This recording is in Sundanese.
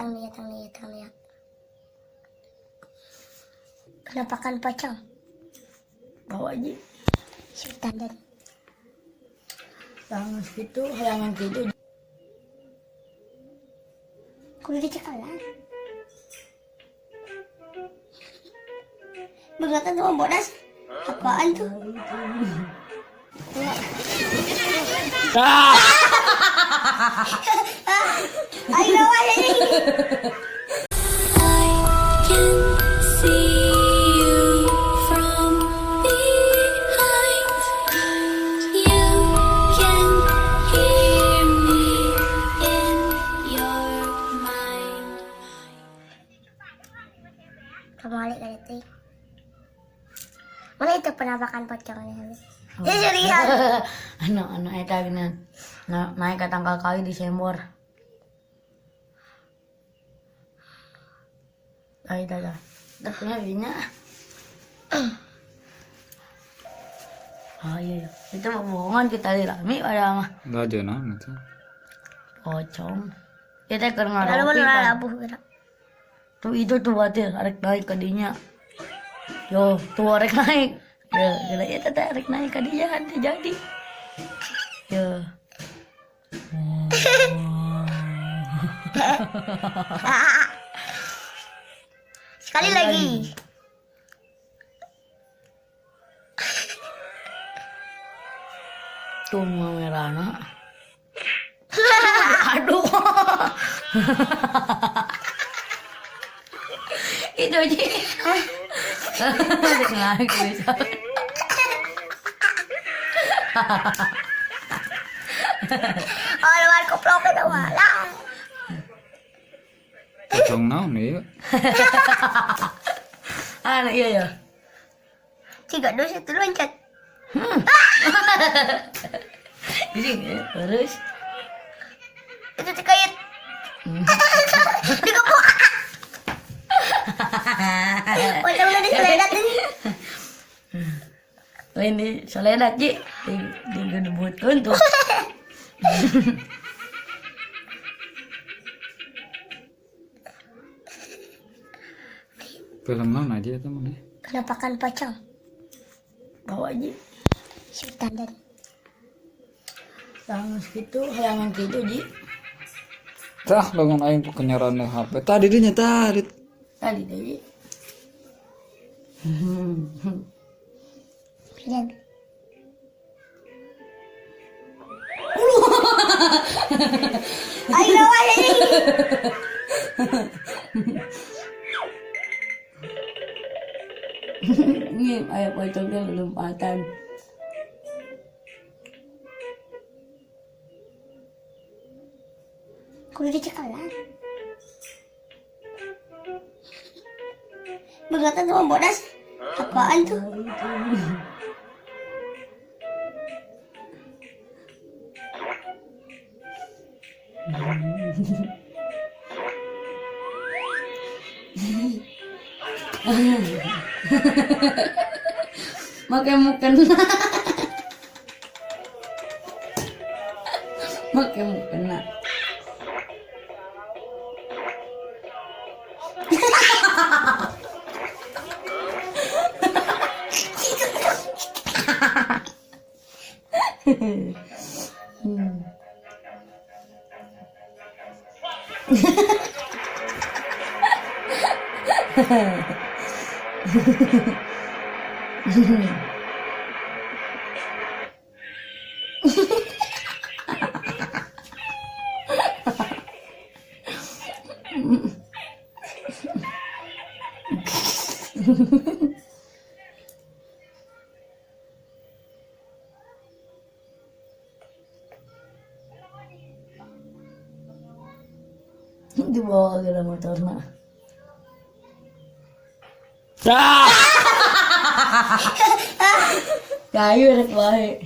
Tang niya, tang niya, tang niya. Penampakan pocong. Bawa aja. Sultan dan Tangan gitu, hayangan gitu. Kudu dicekalan. Beneran sama bodas. Apaan tuh? Ah! Ayo lawan ini. I can see you from behind. You can hear me in your mind. Kembali kali itu. Mana itu penampakan pocongnya? Ya serius. Anu anu eta geunan. Na, naik ke tangkal kayu di sembor. Ayo dah dah. Dah dinya. Oh iya, iya. Itu mah bohongan kita rame pada mah. Lah naon itu. Pocong. Kita keur Kalau ngaropi mana kan. labuh gerak. Tuh itu tuh batir arek naik ke dinya. Yo, tuh arek naik. Ya, gila ya teh arek naik ke dinya kan teu jadi. Yo. Sekali lagi. Tuh merana. Aduh. Itu aja. Arek naik bisa. Oh, lawan koplok itu lah. Pocong naon ieu? Ah, iya ya. 3, 2, 1, loncat. Ini terus. Itu terkait. Dikepuk. Pocong udah diseledat ini. Lain di soledat Ji, di gedebutkeun tuh. Film naon aja eta mah. Penampakan pocong. Bawa Ji. Sultan dan Tangan gitu, hayangan gitu Ji. Tah lengan aing kenyaran HP. Tadi dinya tadi. Tadi teh Ji. Dan Ayo lawan ini. Ini aya pocongnya lompatan. Kudu dicekalan. Beneran sama bodas. Apaan tuh? Make mukena. Make mukena. Dibawa ke motorna. Ah! Kayu rek bae.